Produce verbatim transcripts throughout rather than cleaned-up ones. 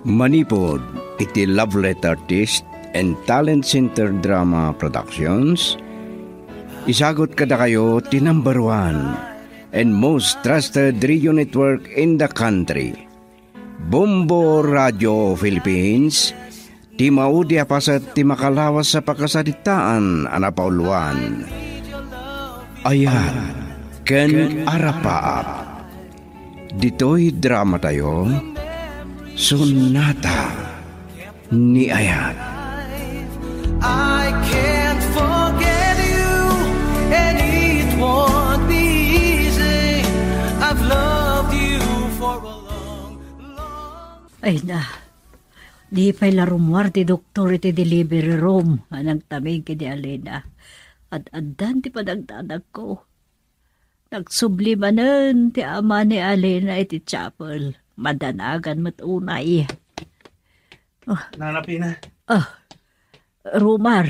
Manipud iti Love Letter Artist and Talent Center Drama Productions, isagut kadakayo ti number one and most trusted radio network in the country, Bombo Radio Philippines, ti maudi a paset ti makalawas a pakasaritaan a napauluan. Ayat ken Arapaap. Ditoy dramatayo, Sonata ni Ayat. I can't forget you, and it won't be easy. I've loved you for a long, long Ay na, di pay la rummuar ti doktor iti delivery room a nagtamig ken ni Alena. Ad-addan ti panagdanagko. Nagsubli manen ti ama ni Alena iti chapel. Madanagan met unay. Oh. Nana Pina. Oh. Rumar,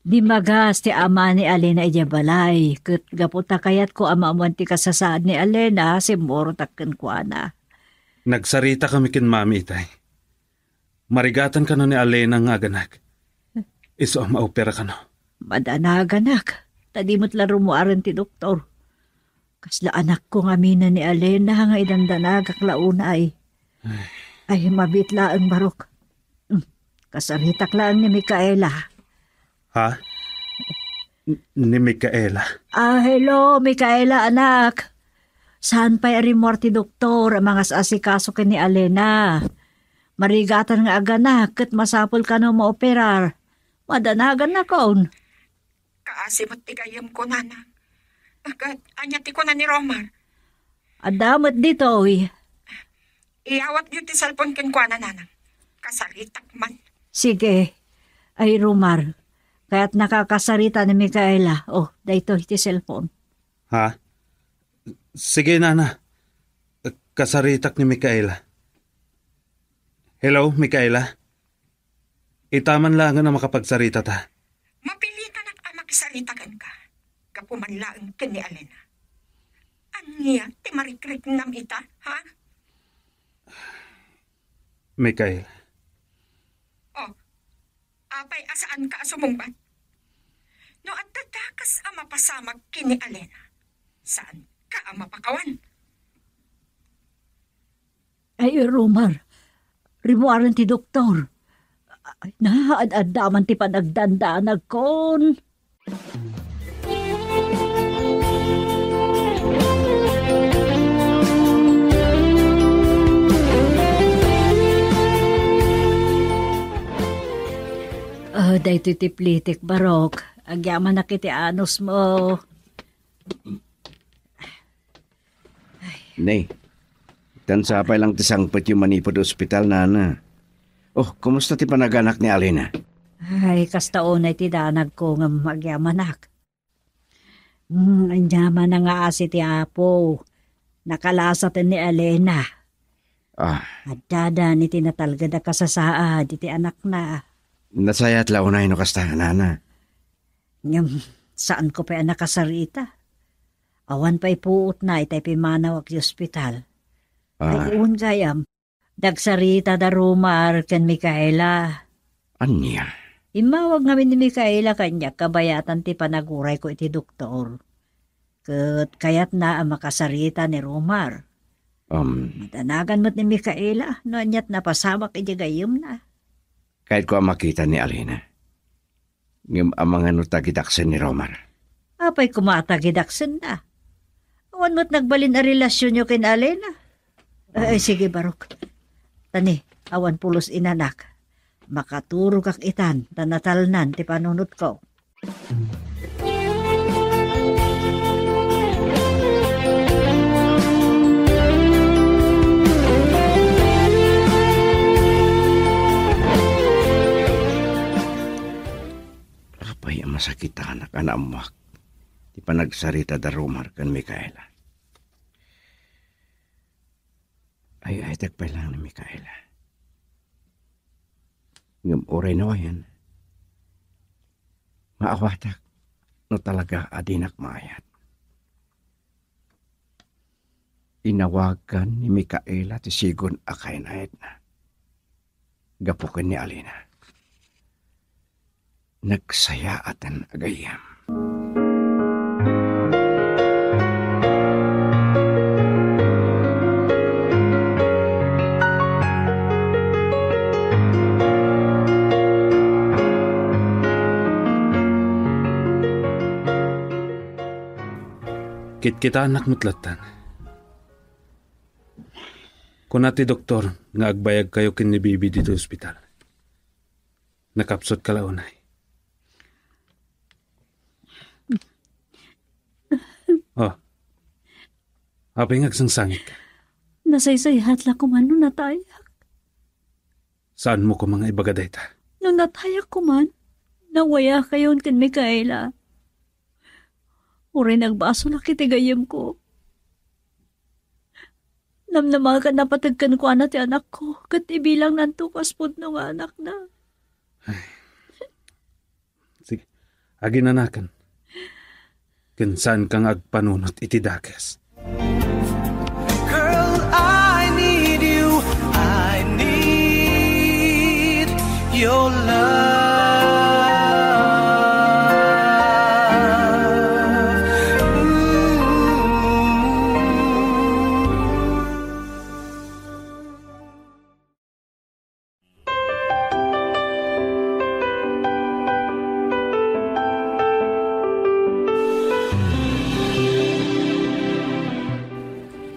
dimmagas ti ama ni Alena idiay balay, ket gapu ta kayatko a maammoan ti kasasaad ni Alena, simmurotak kenkuana. Nagsaritakami ken Mami itay. Marigatan kano ni Alena nga aganak. Isu a maopera kano. Madanaganak, ta di met la rummuaren ti doktor. Kasla anakko ngamin ni Alena nga idandanagak la unay. Ay. Ay, mabiit laeng, Barok. Hmm, kasaritak laeng ni Micaela. Ha? N-, ni Micaela? Ah, hello, Micaela, anak. Saan pay a rimmuar ti doktor a mangas-asikaso ken ni Alena? Marigatan nga aganak ket masapul kano maoperar. Madanagan nakon. Kaasi met ti gayyemko, Nana. Ket ania ti kuna ni Romar? Adda met ditoy. Iyawatyo ti cellphone kenkuana, Nana. Kasaritak man. Sige. Ay, Romar, kayatnaka a kasarita ni Micaela. Oh, daytoy ti cellphone. Ha? Sige, Nana. Kasaritak ni Micaela. Hello, Micaela? Ita man laengen a makapagsaritata. Mapilitanak a makisarita kenka. Gapu man laeng ken ni Alena. Ania ti marikriknam ita, ha? Micaela. Oh, apay a saanka a sumungbat? No adda dakes a mapasamak ken ni Alena, saanka a mapakawan. Ay, Romar, rimmuaren ti doktor. Ay, na, ad-adda man ti panagdandanagkon. Ah, daytoy ti plitik, Barok. Agyamanak iti anusmo. Ne, tan sapay lang ti sangpetyo manipud ospital, Nana. Oh, kumusta ti panaganak ni Alena? Ay, kasta unay ti danagko ngem agyamanak. Hmm, ania man nga asi ti Apo. Nakalasaten ni Alena. Ah. Addadan iti natalged a kasasaad iti anakna. Nasayaat la unay no kasta, Nana. Ngem, saanko pay a nakasarita. Awan pay puotna itay pimmanawak iti ospital. Ah. Ay, wen gayam, nagsarita da Romar ken Micaela. Ania? Immawag ngamin ni Micaela kaniak kabayatan ti panagurayko iti doktor. Ket kayatna a makasarita ni Romar. Um. Madanagan met ni Micaela no aniat napasamak iti gayyemna. Kayatko a makita ni Alena. Ngem amangan no tagidaksen ni Romar. Apay koma a tagidaksenna? Awan met nagbalin a relasionyo ken Alena. Ay, sige, Barok. Tani, awan pulos inanak. Makaturogak itan, ta natalnan ti panunotko. Apay a masakitanak a naammoak ti panagsarita da Romar ken Micaela. Ay-ayatek pay laeng ni Micaela. Ngem uray no ayan, maawatak no talaga a dinak maayat. Inawagan ni Micaela ti sigun a kaynayetna. gapu ken ni Alena. Nagsayaaten a gayyem. Kitkitaennak met lattan. Kuna ti doktor nga agbayagkayo ken ni Baby ditoy ospital. Nakapsutka la unay. Oh. Apay nga agsangsangitka? Nasaysayaat la koman no natayak. Saanmo koma nga ibaga dayta? No natayak koman, nawayakayon ken Micaela. Uray nagbasolak iti gayyemko. Namnamagan a pateg kenkuana ti anakko, ket ibilangnanto kas pudno nga anakna. Ay. Sige, aginanakan. Ken saanka nga agpanunot iti dakes. Girl, I need you. I need your love. Ooh.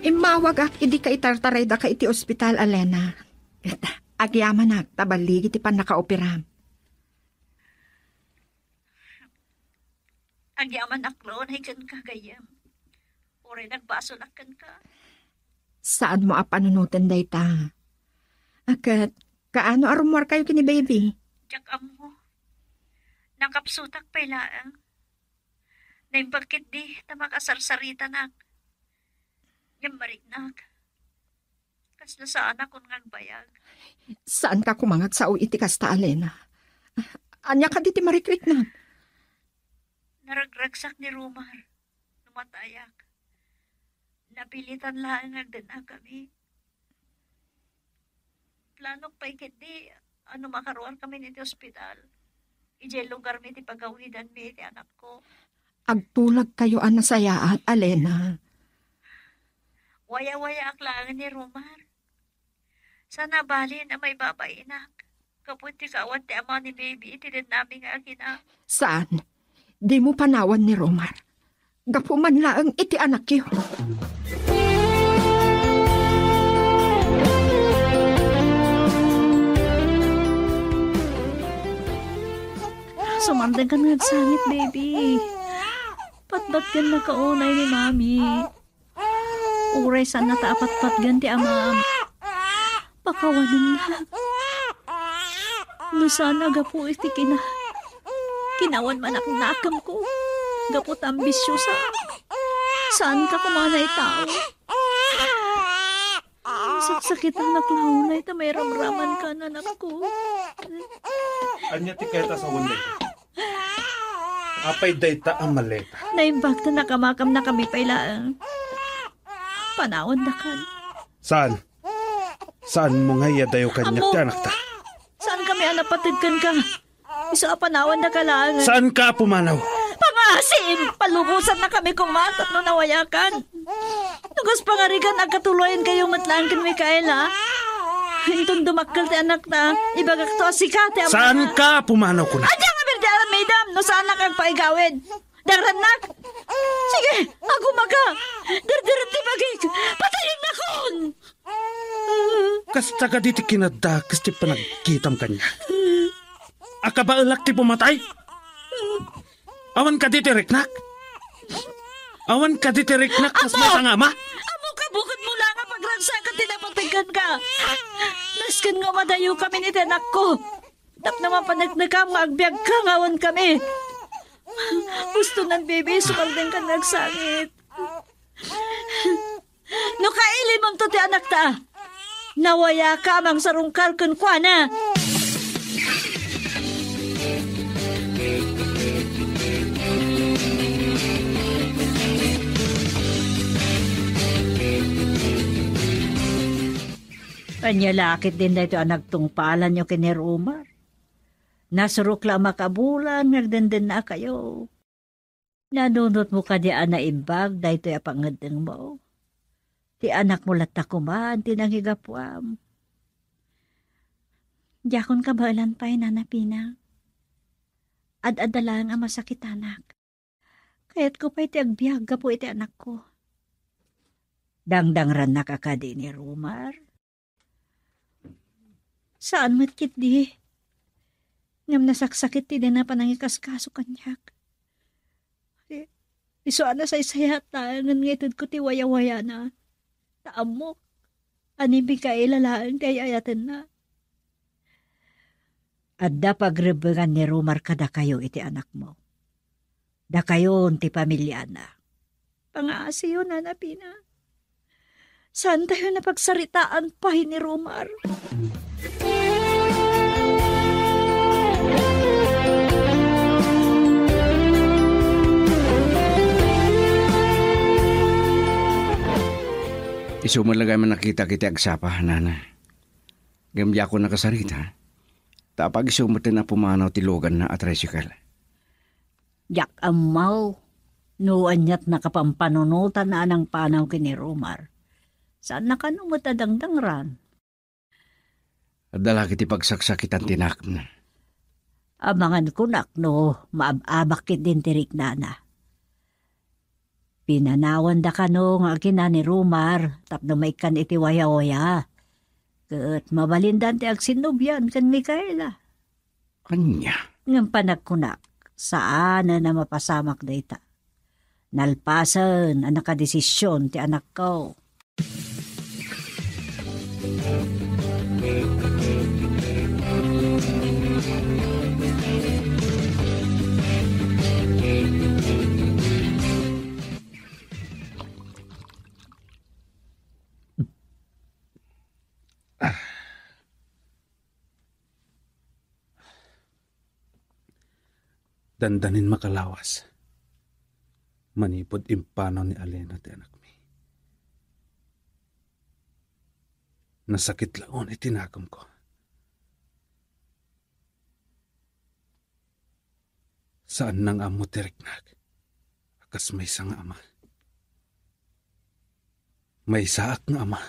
Immawagak idi kaitartaraydaka iti ospital, Alena. Ket agyamanak ta balligi ti pannakaoperam. Agyamanak la unay kenka, gayyem. Uray nagbasolak kenka. Saanmo a panunoten dayta. A ket, kaano a rummuarkayo ken ni Baby? Diak ammo. Nakapsutak pay laeng. Naimbag ketdi ta makasarsaritanak. Ngem mariknak. Kasla saanakon nga agbayag. Saanka koma nga agsao iti kasta, Alena. Ania kadi ti marikriknam? Naragragsak ni Romar no matayak. Napilitan laeng nga agden-akami. Planok pay ketdi a no makaruarkami iti ospital, idiay lugarmi ti pagawidanmi iti anakko. Agtulagkayo a nasayaat, Alena. Wayawayaak laengen ni Romar. Saan a balin a maibabainak gapu iti kaawan ti ama ni Baby iti dennami nga agina. Saan? Dimo panawan ni Romar. Gapu man laeng iti anakyo. Sumardengkan nga agsangit, Baby. Patpatgennaka unay ni Mami. Uray saanna ta a patpatgen ti amam. Pakawanennak. No saan a gapu iti kina-, kinawan manaknakemko. Gapu ta ambisyosa. Saanka koma a naitao. Saksakitanak la unay ta mairamramanka, anakko. Ania ti kayat a sawen dayta? Apay dayta a maleta? Naimbag ta nakamakamnakami pay laeng. Panawandakan. Saan? Saanmo nga iyadayo kaniak ti anakta? Saankami a napateg kenka. Isu a panawandaka laeng. Saanka a pumanaw? Pangasim! Palubosannakami koma tapno nawayakan. No kas pangarigan, agkatuloyenkayo met laeng ken Micaela. Inton dumakkel ti anakta, ibagakto a sika ti ama. Saanka a pumanaw kuna? Ania nga birdi aramidem no saanak agpaigawid? Dagrannak! Sige, agumaka! Derderem ti bagik! Patayennakon! Kasta kadi ti kinadakes ti panagkitam kaniak? A kabaelak ti pumatay? Awan kadi ti riknak? Awan kadi ti riknak kas maysa nga ama? Ammok a bukod mo laeng a pagragsakan ti napateg kenka. Nasken nga umadayokami iti anakko. Tapno mapaneknekam nga agbiagka nga awankami. Husto nan, Baby, sumardengkan nga agsangit. No kailimonto ti anakta, nawayaka a mangsarungkar kenkuana. Ania la ketdin daytoy a nagtungpalanyo ken ni Romar? Nasurok la a makabulan nga agdendennaakayo. Nanunotmo kadi a naimbag daytoy a pangngeddengmo? Ti anakmo latta koma ti nangigapuam. Diakon kabaelan pay, Nana Pina. Ad-adda laeng a masakitanak. Kayatko pay ti agbiag gapu iti anakko. Dangdangrannak a kadi ni Romar? Saan met ketdi. Ngem nasaksakit ti dina panangikaskaso kaniak. Isu a nasaysayat laengen nga itedko ti wayawayana. Ta ammok a ni Micaela laeng ti ay-ayatenna. Adda pagrebbengan ni Romar kadakayo iti anakmo. Dakayon ti pamiliana. Pangaasiyo, Nana Pina. Saantayo napagsaritaan pay ni Romar. Isu met laeng a nakitak iti agsapa, Nana. Ngem diakon nakasarita. Ta apag isu met a pumanaw ti luganna a tricycle. Diak ammo no aniat nakapampanunotan a nangpanaw ken ni Romar. Saanna kano met a dangdangran. Adda la ket ti pagsaksakitan ti nakemna. Amangan kunak no maab-abak ketdin ti riknana. Pinanawanda kano nga agina ni Romar tapno maikkan iti wayawaya. Ket mabalindan ti agsinnobian ken Micaela. Ania? Ngem panagkunak, saanen a mapasamak dayta. Nalpasen a nakadesision ti anakko. Dandanin makalawas. Manipud impanaw ni Alena ti anakmi. Nasakit la unay ti nakemko. Saanna nga ammo ti riknak a kas maysa nga ama. Maysaak nga ama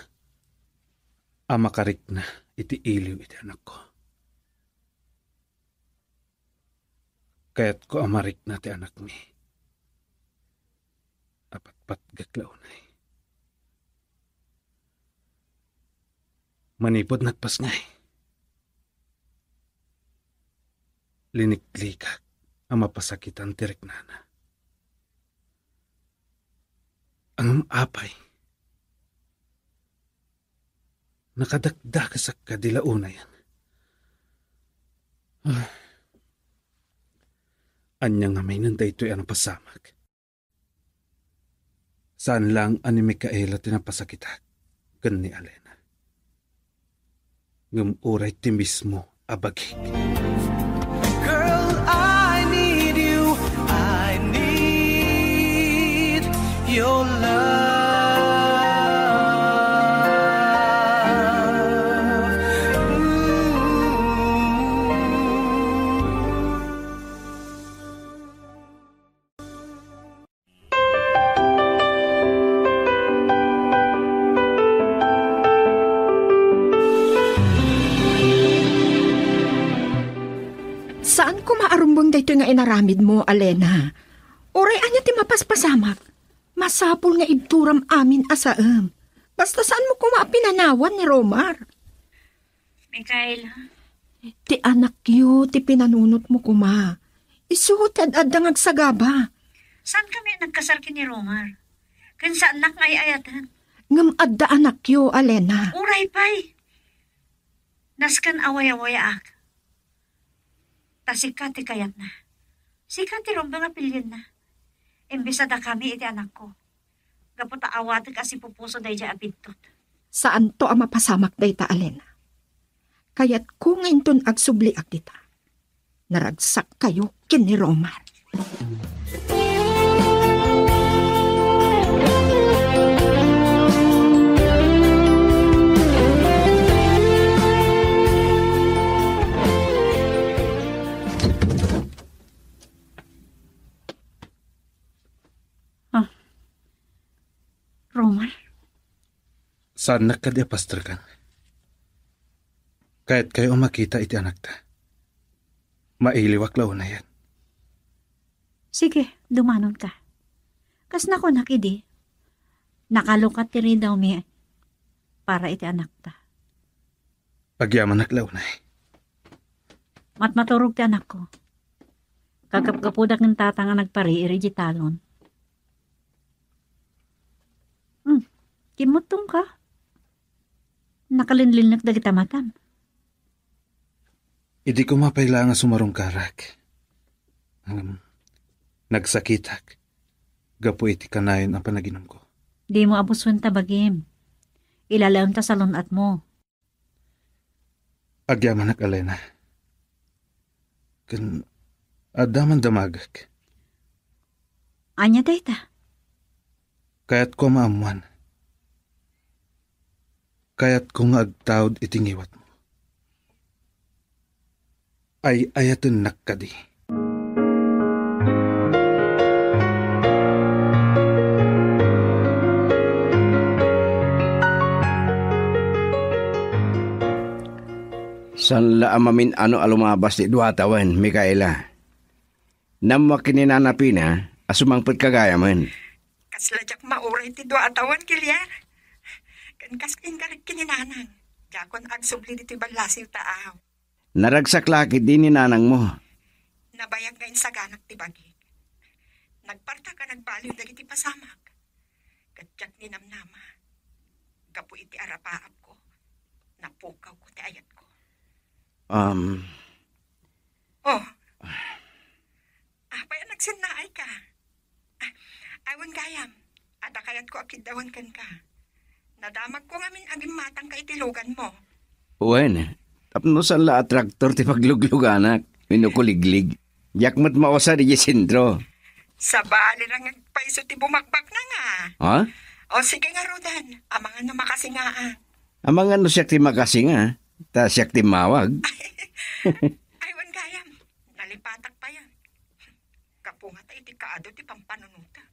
a makarikna iti iliw iti anakko. Kayatko a marikna ti anakmi. Apatpatgek la unay. Manipud nagpasngay, liniklikak a mapasakitan ti riknana. Ngem apay, nakadakdakesak kadi la unayen. Ah. Ania ngamin daytoy a napasamak? Saan laeng a ni Micaela ti napasakitak ken ni Alena. Ngem uray ti mismo a bagik. Girl, I need you. I need your love. Ooh. Saan koma a rumbeng daytoy nga inaramidmo, Alena. Uray ania ti mapaspasamak, masapul nga ibturam amin a saem. Basta saanmo koma a pinanawan ni Romar. Micaela. Ti anakyo ti pinanunotmo koma. Isu ti ad-adda nga agsagaba. Saankami a nagkasar ken ni Romar? Ken saannak nga ay-ayaten. Ngem adda anakyo, Alena. Uray pay. Nasken a wayawayaak. Ta sika ti kayatna. Sika ti rumbeng a pilienna. Imbes a dakami iti anakko. Gapu ta awatek a sipupuso daydiay a biddut. Saanto a mapasamak dayta, Alena. Kayatko nga inton agsubliak ita, naragsakkayo ken ni Romar. Saannak kadi a pasterkan. Kayatkayo a makita iti anakta. Mailiwak la unayen. Sige, dumanonka. Kas nakunak idi, nakalukat ti ridawmi para iti anakta. Agyamanak la unay. Matmaturog ti anakko. Kagapgapuda ken tatang a nagpariir iti talon. Hmm, kimmutongka. Nakalinlinnek dagita matam. Idi koma pay la nga sumarungkarak, ngem nagsakitak gapu iti kanayon a panaginumko. Dimo abusen ta bagim. Ilalaem ta salun-atmo. Agyamanak, Elena. Ken adda man damagek. Ania dayta? Kayatko a maammuan. Kayatko nga agtaud iti ngiwatmo. Ay-ayatennak kadi. Saan la a mamin-ano a lumabas ti dua a tawen, Micaela. Nammo a ken ni Nana Pina a sumangpet ka gayamen. Kasla diak mauray ti dua a tawen, Kiliar. Ken kas inkarik ken ni Nanang, diakon agsubli ditoy ballasiw ta aw. Naragsak la ketdi ni nanangmo. Nabayag nga insaganak ti bagik. Nagpartak a nagbaliw dagiti pasamak. Ket diak ninamnama. Gapu iti arapaapko, napukawko ti ayatko. Um. Oh. Apay a nagsennaayka? Ah, ay, wen gayam, adda kayatko a kiddawen kenka. Nadamagko ngamin a gimmatangka iti luganmo. Wen, tapno saan la a traktor ti paglugluganak, wenno kuliglig. Diak met mausar idiay sentro. Sabali la nga agpayso ti bumakbaknang, a. Ha? O, sige ngaruden, amangan no makasingaak. Amangan no siak ti makasinga, ta siak ti immawag. Ay, wen gayam, nalipatak payen. Gapu ngata iti kaadu ti pampanunotam.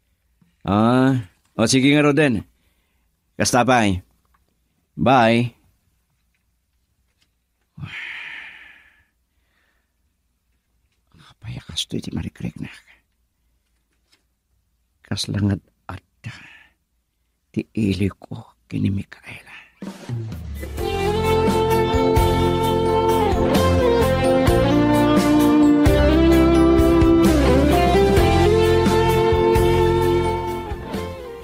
Ah, o sige ngaruden. Kasta pay. Bye. Apay a kastoy ti marikriknak? Kasla nga adda ti iliko ken ni Micaela.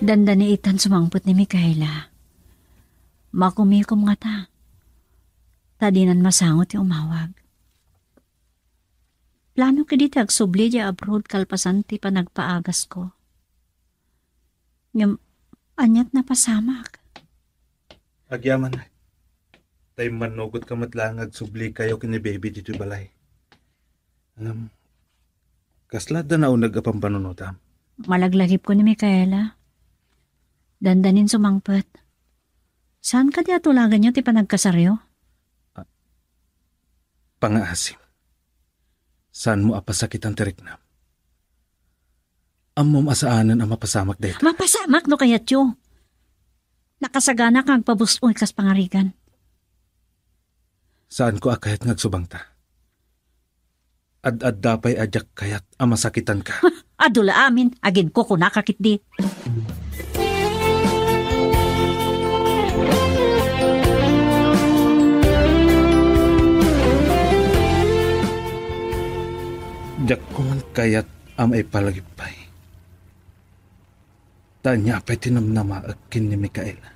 Dandani itan sumangpet ni Micaela. Makumikom ngata, ta dinan masango ti umawag. Plano kadi ti agsubli idiay abroad kalpasan ti panagpaagasko. Ngem, ania't napasamak? Agyaman, ta immannugotka met laeng nga agsublikayo ken ni Baby ditoy balay. Ngem, kasla adda nauneg a pampanunotam? Malaglagipko ni Micaela. Dandanin sumangpet. Saan kadi a tulaganyo ti panagkasaryo? Ah, pangaasim. Saanmo a pasakitan ti riknam. Ammom a saanen a mapasamak dayta. Mapasamak no kayatyo. Nakasagana nga agpabus-oy kas pangarigan. Saanko a kayat nga agsubangta. Ad-adda pay a diak kayat a masakitanka. Adu la amin, aginkukunaka ketdi. Diak koman kayat a maipalagip pay. Ta ania pay ti namnamaek ken ni Micaela?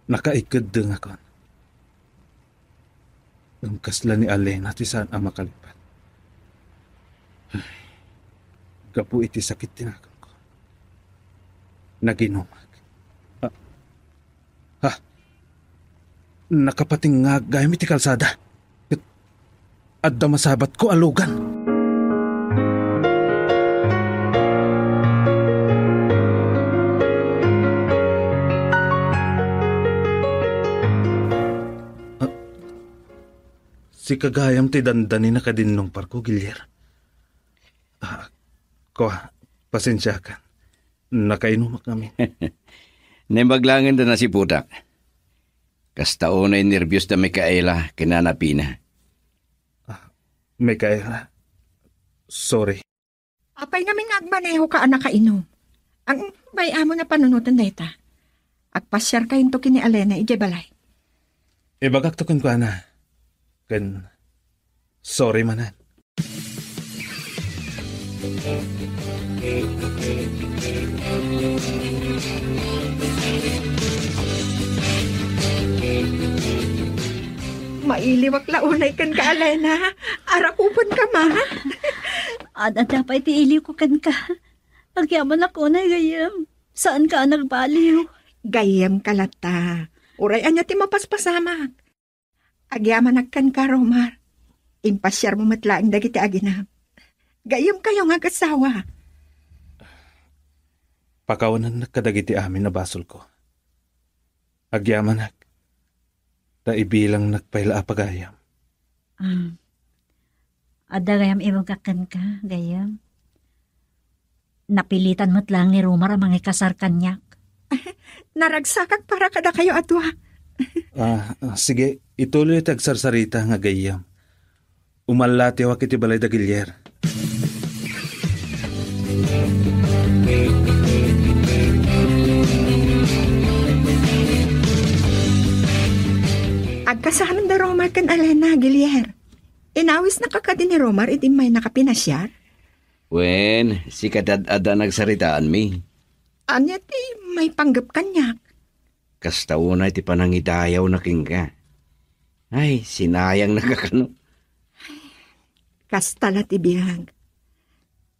Nakaikeddengakon. Ngem kasla ni Elena ti saan a makalipat. Gapu iti sakit ti nakemko. Naginumak. Ah, ha? Nakapatingngag gayam iti kalsada. Ket adda masabatko a lugan. Ah, sika gayam ti dandani nakadinnungparko, Gilier. Ah, kua, pasensiakan. Nakainumak ngamin. Naimbag laengen da nasiputak. Kasta unay nerbios da Micaela ken nanapina. Ah, Micaela, sorry. Apay ngamin nga agmanehoka a nakainom? Ang bay-am a panunoten dayta. Agpasiarkayonto ken ni Alena idiay balay. Ibagakto kenkuana. Ken sorry manen. Mailiwak la unay kenka, Alena. Arakupenka man. Ad-adda pay ti iliwko kenka. Agyamanak unay, gayyem. Saanka a nagbaliw. Gayyemka latta. Uray ania ti mapaspasamak. Agyamanak kenka, Romar. Impasiarmo met laeng dagiti aginam. Gayyemkayo nga agassawa. Pakawanennak kadagiti amin a basolko. Agyamanak, ta ibilangnak pay la a pagayam. Ah. Adda gayam ibagak kenka, gayyem. Napilitan met laeng ni Romar a mangikasar kaniak. Naragsakak para kadakayo a dua. Ah, ah, sige, ituloy ti agsarsarita nga gayyem. Umallatiwak iti balay da Gilier. Agkasanon da Romar ken Alena, Gilier. Inawisnaka kadi ni Romar idi immaynaka pinasiar? Wen, sika ti ad-adda a nagsaritaanmi. Ania ti maipanggep kaniak? Kasta unay ti panangidayawna kenka. Ay, sinayangnaka kano. Kasta la ti biag.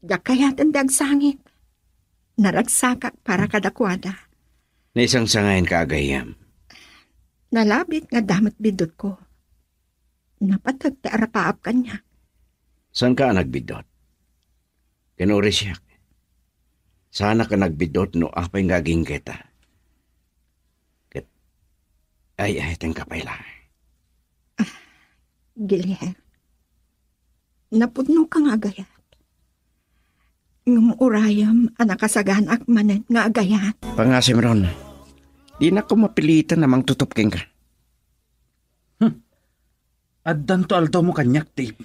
Diak kayaten ti agsangit. Naragsakak para kadakuada. Naisangsangayanka a gayyem. Nalabit nga adda met biddutko. Napateg ti arapaap kaniak. Saanka a nagbiddut? Ken uray siak. Saanak a nagbiddut no apay nga aginggeta. Ket ay-ayatenka pay la. Ah, Gilier. Napudnoka nga agayat. Ngem urayem a nakasaganaak manen nga agayat. Pangasim, Ron. Dinak koma piliten a mangtutop kenka. Hmm. Addanto aldawmo kaniak, Dave.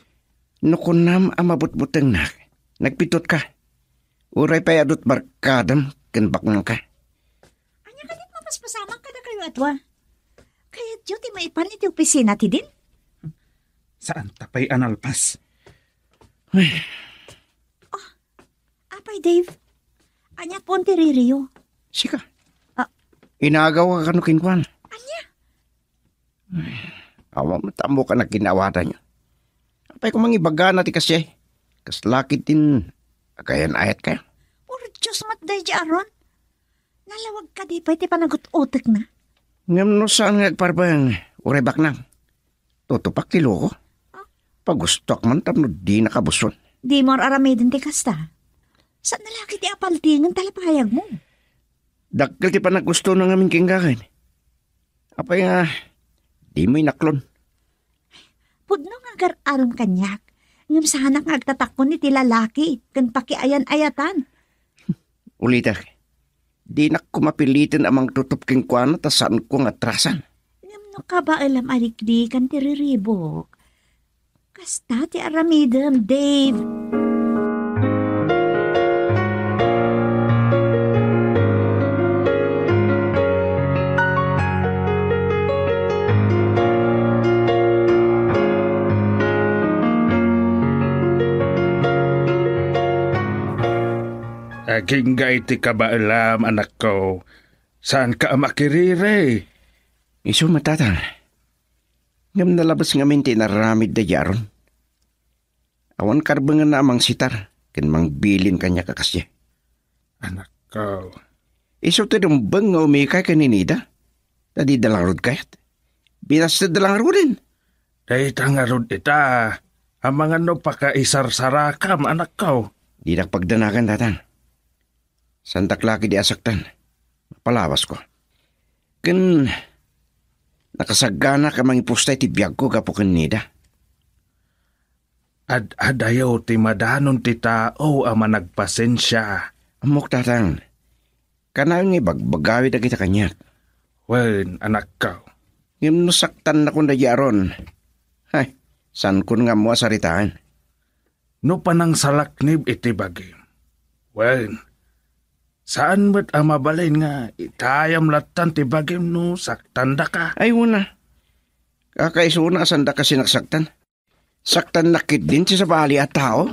No kunam a mabutbutengnak, nagbiddut ka. Uray pay adut barkadam ken baknangka. Ania kadi ti mapaspasamak kadakayo a dua? Kayatyo ti maipan iti opisina ti Dean? Saanta pay a nalpas. Ay. Oh, apay, Dave. Ania pon ti ririyo? Sika? Ah. Inagaw ka kano kenkuana? Ania? Awan met ammo ka nagkinawatanyo. Apay ko mangibagana ti kasjay? Kasla kitin agayan-ayat kayo. Por Diyos met daydi Aaron. Nalawag kadi pay ti panagut-utekna. Ngem no saan nga agparbeng, uray baknang. Tutupak ti loko. Ah. Pagustuak man tapno di nakabuson. Di mo ar-aramiden ti kasta. Saan na lagi ti apaltingen talapayag mo? Dakkel ti panaggusto na ngamin kenka ken. Apay nga, di mo inaklon? Pudno nga agar-arom kaniak, ngem saanak nga agtatakkon iti lalaki ken pakiayan-ayatan. Ulitek, dinak ko mapiliten a mangtutop kenkuana ta saanko nga atrasan. Ngem no kabaelam a liklikan ti riribuk, kasta ti aramidem, Dave. Agingga iti kabaelam, anakko. Saanka a makiriri? Isu met, Tatang. Ngem nalabes ngamin ti inaramid daydi Aaron. Awan karbengenna a mangsitar ken mangbilin kaniak a kasdiay. Anakko. Isu ti rumbeng nga umikay ken ni Nida. Ta dida la ngarud kayat. Binastedda la ngaruden. Dayta ngarud ita, amangan no pakaisarsarakam, anakko. Dinak pagdanagan, Tatang. Saandak la ketdi a saktan. Mapalawasko. Ken nakasaganaak a mangipusta iti biagko gapu ken Nida. Ad-adayo ti madanon ti tao a managpasensia. Ammok, Tatang. Kanayon nga ibagbagawi dagita kaniak. Wen, anakko. Ngem no saktannakon daydiay Aaron, hay, saankon nga ammo a saritaen. No panangsalaknib iti bagim, wen, saan met a mabalin nga itayam lattan ti bagim no saktandaka. Ay, una. Kakaisuna a saandaka sinaksaktan. Saktannak ketdin ti sabali a tao.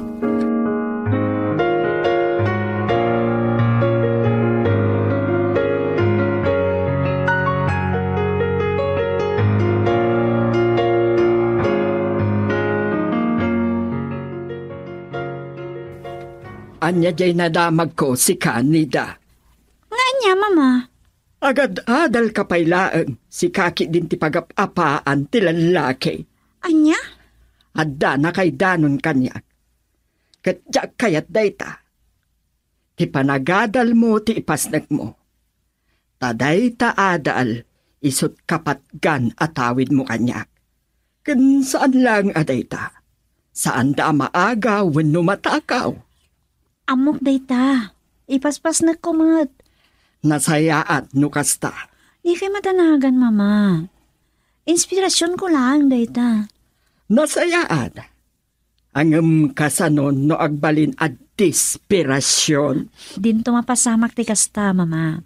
Ania diay nadamagko, sika, Nida? Nga ania, Mama? Agad-adalka pay laeng, sika ketdin ti pagap-apaan ti lallaki. Ania? Adda nakaidanon kaniak. Ket diak kayat dayta. Ti panagadalmo ti ipasnekmo. Ta dayta adal, isut' kapatgan a tawidmo kaniak. Ken saan laeng a dayta. Saanda a maagaw wenno matakaw. Ammok dayta. Ipaspasnekko met. Nasayaat no kasta. Dikay madanagan, Mama. Inspirasionko laeng dayta. Nasayaat. Ngem kasano no agbalin a desperasion? Dinto mapasamak ti kasta, Mama.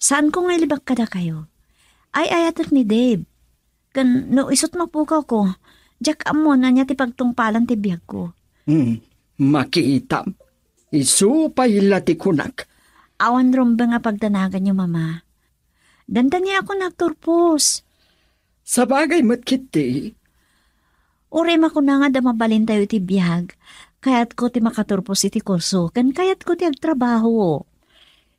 Saanko nga ilibak kadakayo. Ay-ayatek ni Dave. Ken no isut' mapukawko, diak ammo no ania ti pagtungpalan ti biagko. Hmm, makitam. Isu pay la ti kunak. Awan rumbeng a pagdanaganyo, Mama. Dandaniakon nga agturpos. Sabagay met ketdi. Uray makuna nga adda mabalintayo iti biag, kayatko ti makaturpos iti kurso, ken kayatko ti agtrabaho.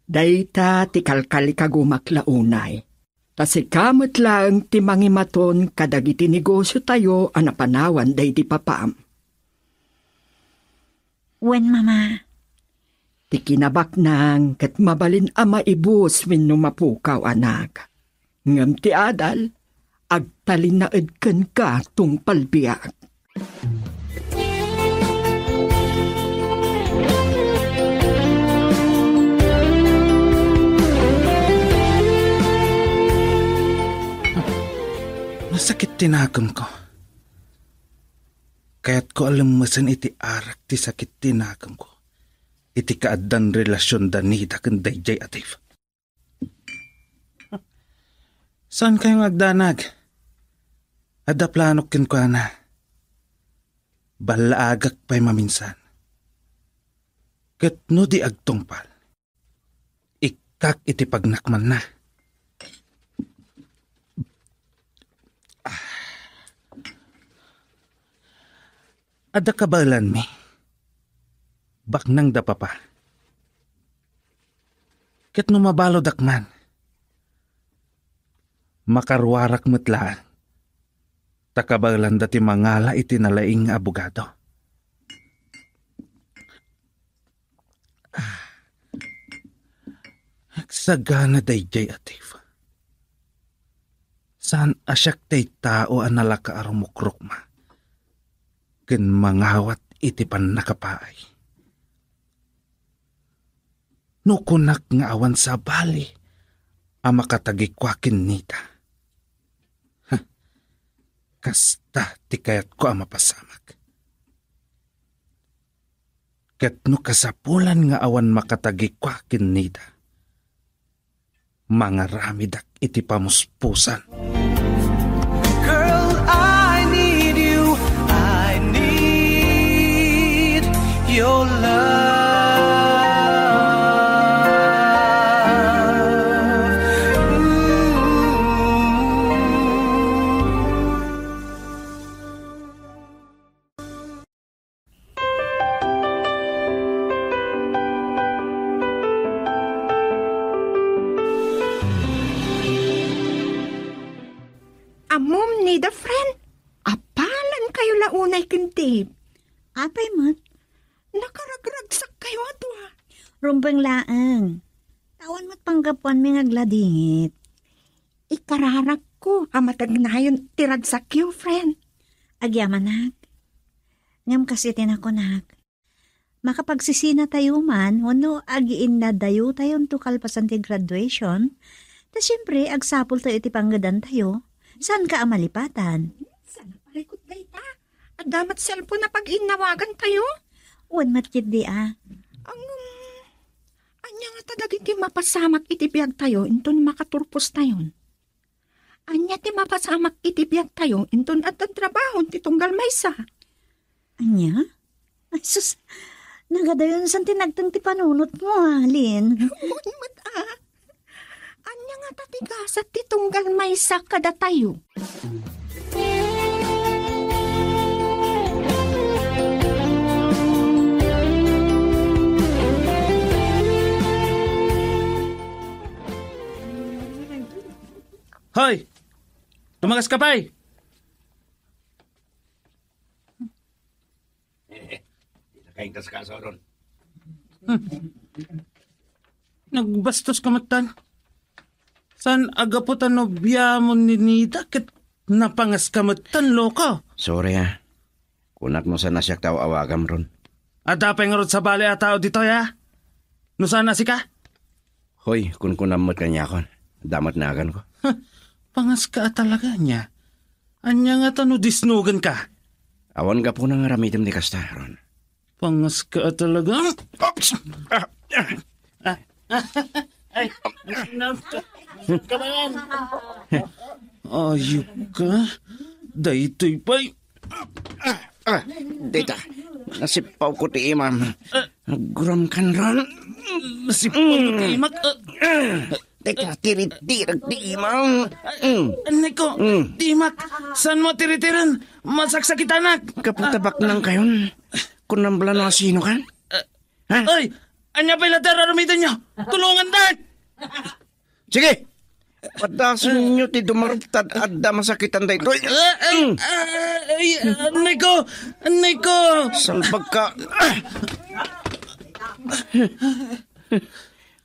Dayta ti kalkalikagumak la unay. Ta sika met laeng ti mangimaton kadagiti negosiotayo a napanawan daydi papam. Wen, Mama. Ti kinabaknang ket mabalin a maibus wenno mapukaw, anak. Ngem ti adal, agtalinaed kenka tungpal biag. Nasakit ti nakemko. Kayatko a lemmesen iti arak ti sakit ti nakemko iti kaaddan relasionda Nida ken daydiay a Dave. Saankayo nga agdanag? Adda planok kenkuana. Ballaagak pay maminsan. Ket no di agtungpal, ikkak iti pagnakmanna. Ah. Adda kabaelanmi. Baknang da papa. Ket no mabaludak man, makaruarak met laeng. Ta kabaelanda ti mangala iti nalaing nga abogado. Ah. Agsagana daydiay a Dave. Saan a siak ti tao a nalaka a rumukrukma ken mangawat iti pannakapaay. No kunak nga awan sabali a makatagikua ken Nida, ha, kasta ti kayatko a mapasamak. Ket no kasapulan nga awan makatagikua ken Nida, mangaramidak iti pamuspusan. Girl, I need you. I need your love. Ooh. Ammom, Nida, friend, apalan kayo la unay ken Dave. Apay met? Nakaragragsak kayo a dua. Rumbeng laeng. Awan met panggapuanmi nga agladingit. Ikararakko a matagnayon ti ragsakyo, friend. Agyamanak. Ngem kas iti nakunak, Makapagsisinatayo man wenno agiinnadayotayonto kalpasan ti graduation, ta siempre, agsapultayo iti panggedantayo. Saanka a malipatan? Sana parikot dayta. Adda met cellphone a pag-innawagantayo? Wen met ketdi a. Ang, ania ngata dagiti mapasamak iti biagtayo inton makaturpostayon? Ania ti mapasamak iti biagtayo inton addan trabahon ti tunggal maysa? Ania? Ay, sus, nagadayon san ti nagteng ti panunotmo, a, Lin. Wen met, a. Ania ngata ti gasat ti tunggal maysa kadatayo? Hoy! Tumagas ka pay! Dina ka inkas kaso, Ron. Hmm. Nagbastos ka met tan. Saan a gapu ta nobiamon ni Nida ket napangas ka met tan, loko? Sorry, a. Kunak no saan a siak ti aw-awagam, Ron. Adda pay ngarud sabali a tao ditoy, a? No saan a sika? Hoy, kunkunam met kaniakon. Adda met naganko. Huh, pangas ka a talaga, ania? Ania ngata no disnogen ka? Awan gapuna nga aramidem ti kasta, Ron. Pangas ka a talaga. Oops! Ah, ah. Ah, ah, ay, kabayan. Ayup ka. Daytoy pay. Ah, dayta. Nasipawko ti imam. Aguram kan, Ron. Nasipawko ti imak. Ah. Dayta, tiritirek ti imam. Mm. Niko, mm. Ti imak, saan mo tiritiren? Masaksakitanak. Gapu ta baknang kayon. Kunam bala no asino kan? Ha? Ay, ania pay la ti ar-aramidenyo? Tulongandak! Sige! Padasenyo ti dumaruptad adda masakitan daytoy. Ah, ay, ah, ay, ah, Niko! Niko! Salbag ka.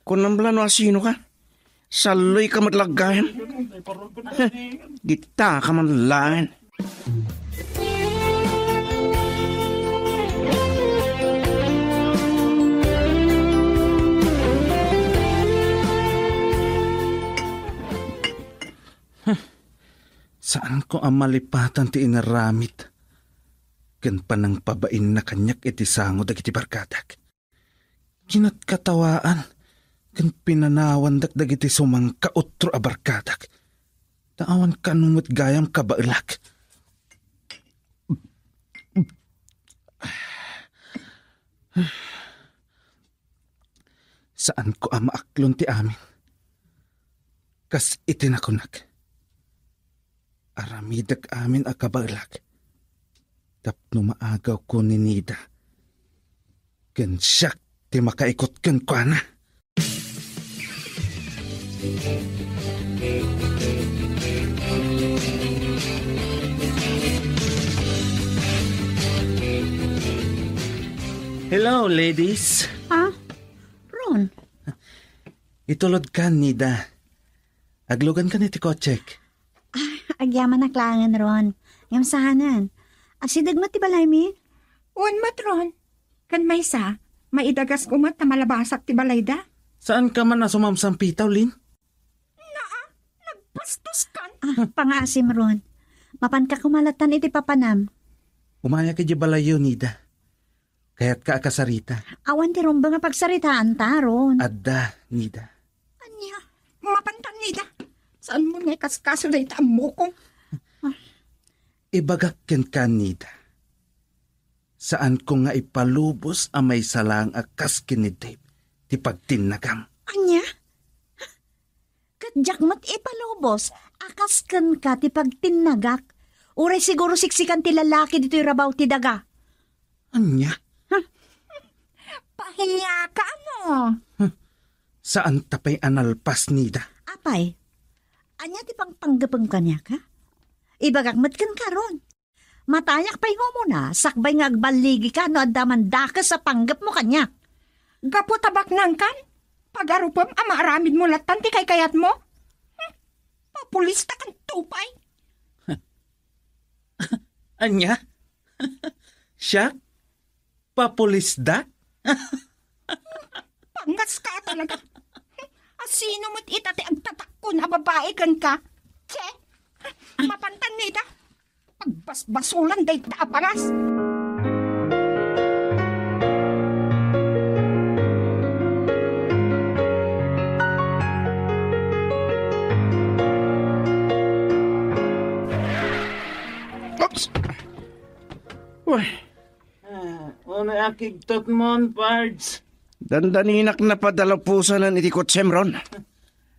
Kunam bala no asino ka? Salloy ka met la gayan. Dita ka man laeng. Saanko a malipatan ti inaramid ken panangpabainna kaniak iti sango dagiti barkadak. Kinatkatawaan ken pinanawandak dagiti sumangkautro a barkadak. Ta awan kano met gayam kabaelak. Saanko a maaklon ti amin. Kas iti nakunak, aramidek amin a kabaelak tapno maagawko ni Nida. Ken siak ti makaikot kenkuana. Hello, ladies. Ah, Ron. Itulodkan, Nida. Aglugankan iti kotsek. Ah, agyamanak laengen, Ron. Ngem saanen. Asideg met ti balaymi? Wen met, Ron. Ken maysa, maidagasko met ta malabasak ti balayda. Saanka man a sumamsampitaw, Lin? Naa, nagbastoskan. Ah, pangaasim, Ron. Mapanka koma lattan iti papanam. Umayak idiay balayyo, Nida. Kayatka a kasarita? Awan ti rumbeng a pagsaritaanta, Ron. Adda, Nida. Ania? Mapantan, Nida. Saanmo nga ikaskaso dayta ammokon? Ibagak kenka, Nida. Saanko nga ipalubos a maysa laeng a kas ken ni Dave ti pagtinnagam. Ania? Ket diak met ipalubos a kas kenka ti pagtinnagak. Uray siguro siksikan ti lalaki ditoy rabaw ti daga. Ania? Huh? Pahiaka, no? Huh? Saanta pay a nalpas, Nida. Apay, ania ti pangpanggepem kaniak, ha? Ibagak met kenka, Ron. Matayak pay nga umuna, sakbay nga agballigika no adda man dakes a panggepmo kaniak. Gapu ta baknangkan, pagarupem a maaramidmo lattan ti kaykayatmo? Hmm, papulistakan to pay. Ania? Siak? Papulisdak? Pangas ka talaga. Asino met ita ti agtatakkon a babai kenka? Che! Mapantan nita? Pagbasbasolan dayta a pangas. Oops! Uy, Ah, unay a kigtotmon, Pards. Dandaninak napadalapusanan iti kotsem, Ron.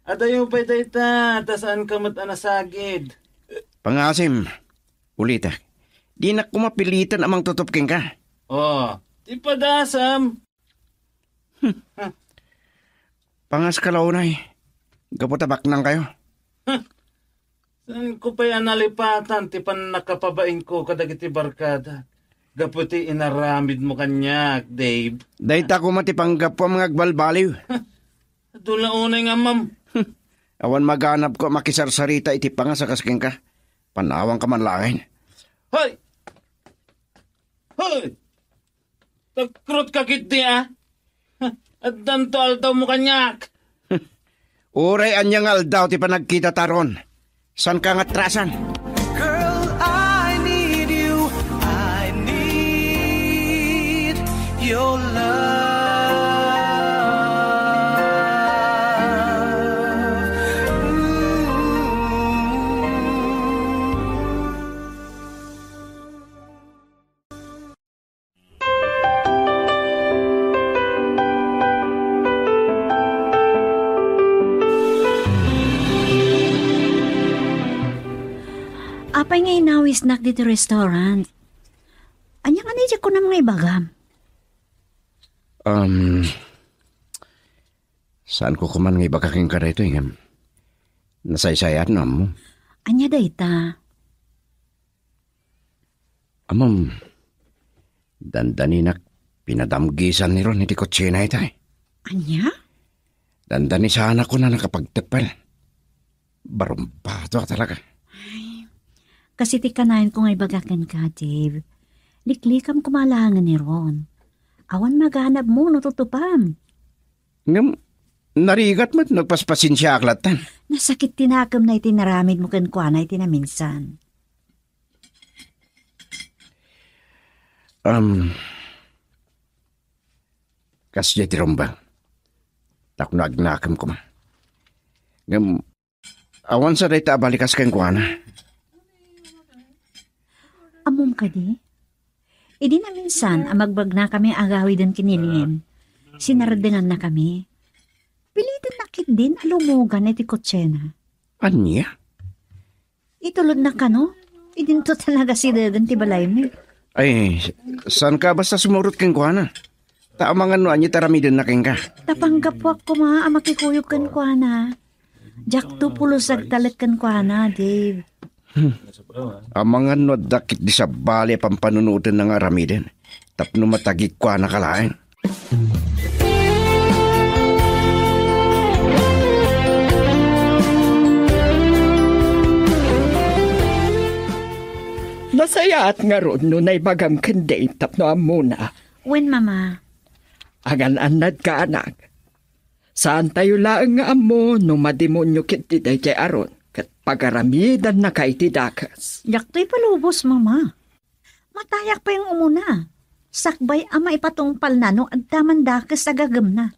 Adayo pay dayta, ta saanka met a nasagid. Pangasim, ulitek. Dinak koma piliten a mangtutop kenka. Oh, ti padasam. Pangas ka la unay. Gapu ta baknang kayo. Saanko pay a nalipatan ti pannakapabainko kadagiti barkada gapu ti inaramidmo kaniak, Dave. Dayta koma ti panggapuam nga agbalbaliw. Adu la unay nga ammam. Awan maganabko a makisarsarita iti pangas a kas kenka. Panawangka man laengen. Hoy! Hoy! Nagkrot ka ketdi, a? Addanto aldawmo kaniak. Uray ania nga aldaw ti panagkitata, Ron. Saanka nga atrasan? Girl, I need you. I need your love. Ooh. Apay nga inawisnak ditoy restaurant? Ania nga diay kunam nga ibagam? Um, saanko koma nga ibaga kenka daytoy, ngem nasaysayaat no ammo. Ania dayta? Ammom, dandaninak pinadamgisan ni Ron iti kutsina itay. Ania? Dandani sana kuna nakapagteppel. Barumbato a talaga. Ay, kas iti kanayon ko nga ibaga kenka, Dave. Liklikam koma laengen ni Ron. Awan maganabmo no tutupam. Ngem, narigat met no agpaspasensiaak lattan. Nasakit ti nakemna iti naramidmo kenkuana iti naminsan. Um, kasdiay ti rumbeng. Tapno agnakem koma. Ngem, awan sa dayta a balikas kenkuana. Ammom kadi? Idi naminsan a magbagnakami agawiden ken ni Lynn, sinardengannakami. Pilitennak ketdin a lumugan iti kutsina. Ania? Itulodnak kano? Idinto ta nagasidegen ti balaymi. Ay, saanka basta sumurot kenkuana? Ta amangan no ania ti aramidenna kenka. Ta panggapuak koma a makikuyog kenkuana. Diakto pulos agtalek kenkuana, Dave. Hmm. Amangan no adda ketdi sabali a pampanunotenna nga aramiden tapno matagikuanaka laeng. Nasayaat ngarud no naibagam ken Dave tapno ammona. Wen, Mama. Agan-annadka, anak. Saantayo laeng nga ammo no mademonio ketdi daydiay Aaron ket pagaramidannaka iti dakes. Diaktoy palubos, Mama. Matayak pay nga umuna. Sakbay a maipatungpalna no adda man dakes a gagemna.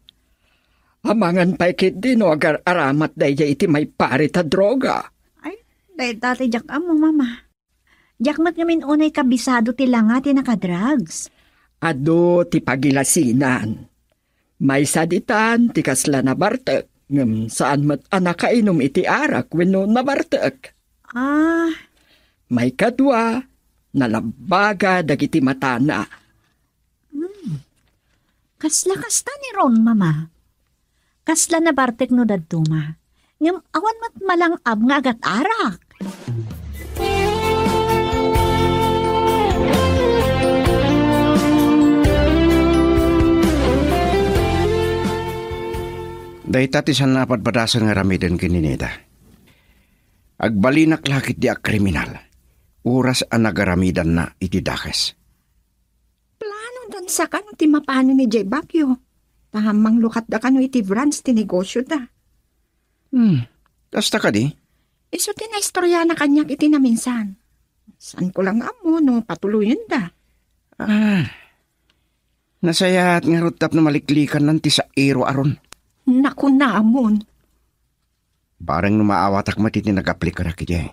Amangan pay ketdi no agar-aramat daydiay iti maiparit a droga. Ay, dayta ti diak ammo, Mama. Diak met ngamin unay kabisado ti langa ti nakadrugs. Adu ti pagilasinan. Maysa ditan ti kasla nabartek, ngem saan met a nakainom iti arak wenno nabartek. Ah. Maikadua, nalabbaga dagiti matana. Hmm. Kasla kasta ni Ron, Mama. Kasla nabartek no dadduma. Ngem awan met malang-ab nga agat-arak. Dayta ti saan a padpadasan nga aramiden ken ni Neda. Agbalinak la ketdi a kriminal, uras a nagaramidanna iti dakes. Plano da Sakano ti mapanon idiay Baguio? Ta manglukatda kano iti branch ti negosyoda. Hmm, kasta kadi? Isu ti naistoriana kaniak iti naminsan. Saanko lang ammo no patuloyenda. Ah, nasayaat ngarud tapno maliklikanna ti sairo a Ron. Naku, namon. Bareng no maawatak met iti nagaplikarak idiay.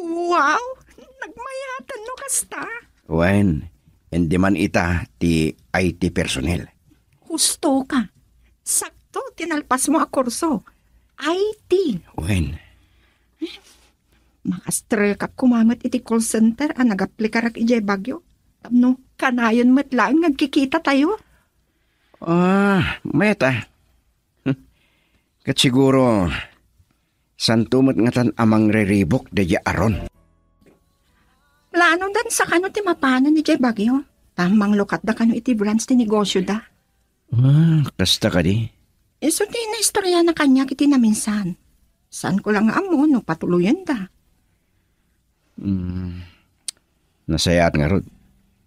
Wow! Nagmayaten no kasta. Wen, indi man ita ti I T personnel. Husto ka. Sakto ti nalpasmo a kurso. I T. Wen. Makastrekak koma met iti call center a nagaplikarak idiay Baguio. Tapno kanayon met laeng nga agkikita tayo. Ah, mayat a. Ket siguro, santo met ngatan a mangriribuk daydiay a Ron. Planodan sakano ti mapanon idiay Baguio. Ta manglukatda kano iti branch ti negosyoda. Ah, kasta kadi? Isu ti naistoriana kaniak iti naminsan. Saanko lang nga ammo no patuloyenda. Hmm. Nasayaat ngarud.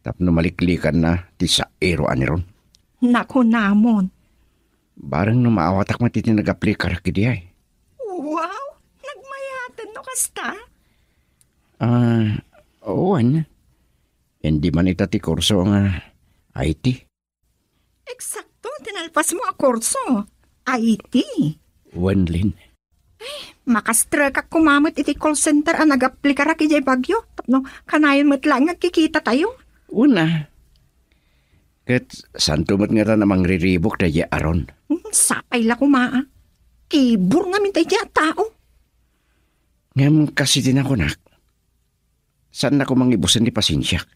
Tapno maliklikanna ti sairo a ni Ron. Naku, namon. Bareng no maawatak met iti nagaplikarak idiay. Wow! Nagmayaten no kasta? Ah, wen. Indi man ita ti kurso nga I T. Eksakto ti nalpasmo a kurso. I T. Wen, Lin. Makastrekak koma met iti call center a nagaplikarak idiay Baguio. Tapno kanayon met laeng nga agkikita tayo. Una. Ket santo met ngatan a mangriribuk daydiay a Ron. Hmm, sapay la koma a. Kibur ngamin daydiay a tao. Ngem kas iti nakunak, saannak koma nga ibusen ti pasensiak.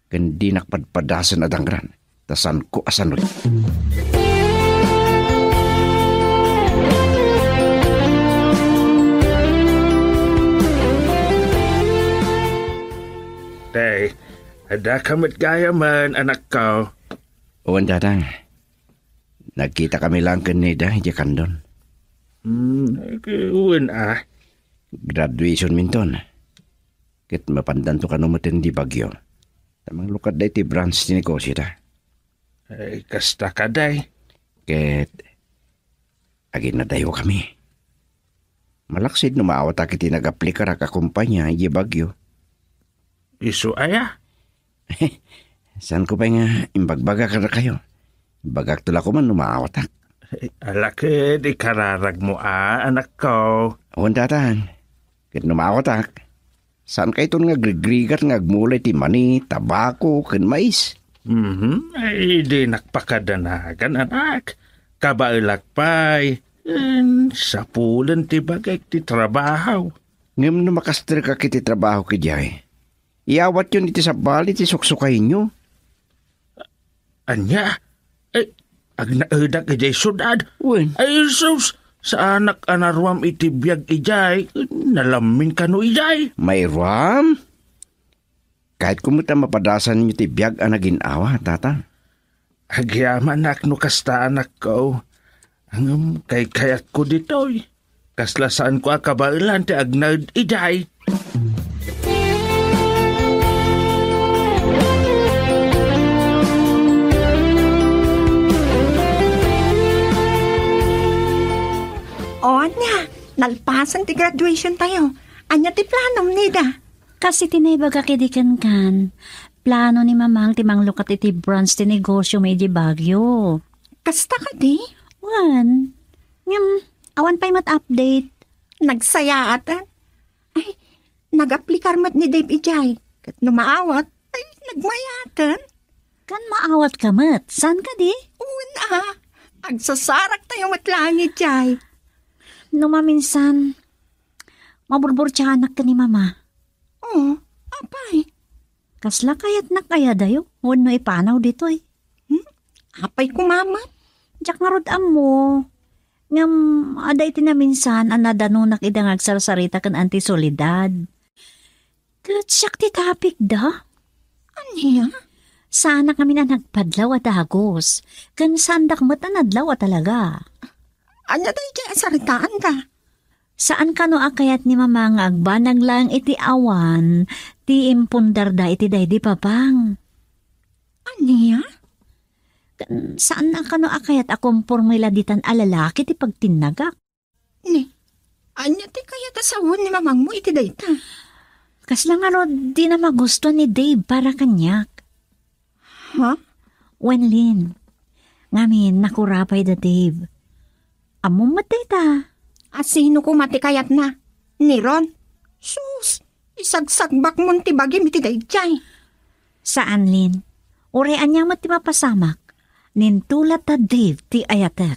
Ken dinak padpadasen a dangran, ta saanko a sanod. Tay, adda ka met gayamen, anakko. Wen, Tatang. Nagkitakami laeng ken Nida idiay Candon. Hmm, wen a. Graduation minton. Ket mapandanto kano met iti Baguio. Ta manglukatda iti branch ti negosyoda. Ay, kasta kadi. Ket aginnadayokami. Malaksid no maawatak iti nagaplikarak a kompania idiay Baguio. Isu aya? Saanko pay nga imbagbaga kadakayo? Ibagakto la koma no maawatak. Ala ket ikararagmo a, anakko. Wen, Tatang. Ket no maawatak, saankayton nga agrigrigat nga agmula iti mani, tabako, ken mais? Mhm. Ay, dinak pakadanagan, anak. Kabaelak pay. Ken sapulen ti bagik ti trabaho. Ngem no makastrekak iti trabaho idiay, iyawatyon iti sabali ti suksukayyo. Ania? Ay, agnaedak idiay siudad? Wen. Ay, sus, saanak a naruam iti biag idiay. Nalamin kano idiay. Mairuam? Kayatko met a mapadasanyo ti biag a nagin-awa, Tata. Agyamanak no kasta, anakko. Ngem kaykayatko ditoy. Kasla saanko a kabaelan ti agnaed idiay. O, ania, nalpasen ti graduation tayo. Ania ti planom, Nida? Kas iti naibagak idi kenkan, plano ni Mamang ti manglukat iti branch ti negosyo mi idi Baguio. Kasta kadi? Wen. Ngem, awan pay met update. Nagsayaat, a. Ay, nagaplikar met ni Dave idiay. Ket no maawat, ay, nagmayaten. Kan maawat ka met, saan kadi? Wen a, agsasarak tayo met laeng idiay. No maminsan, maburburtianak ken ni Mama. Oo, apay. Kasla kayatnak aya dayo, wenno ipanaw ditoy? Hmm? Apay koma met? Diak ngarud ammo. Ngem, adda iti naminsan a nadanonak ida nga agsarsarita ken Auntie Soledad. Ket siak ti tapikda. Ania? Saanak ngamin a nagpadlaw a dagus, ken saandak met a nadlaw a talaga. Ania daydiay a saritaanda? Saan kano a kayat ni Mama nga agbanag laeng iti awan ti impundarda iti daydi Papang? Ania? Kan, saan a kano a kayat a komporme la ditan a lalaki ti pagtinnagak? Ni, ania ti kayat a sawen ni mamangmo iti dayta? Kasla ngarud, dina magustuan ni Dave para kaniak. Ha? Wen, Lynn, ngamin, nakurapay da Dave. Ammom met dayta. A sino koma ti kayatna? Ni Ron? Sus, isagsagbakmon ti bagim iti daydiay. Saan, Lynn. Uray ania met ti mapasamak, nintulat ta Dave ti ayatek.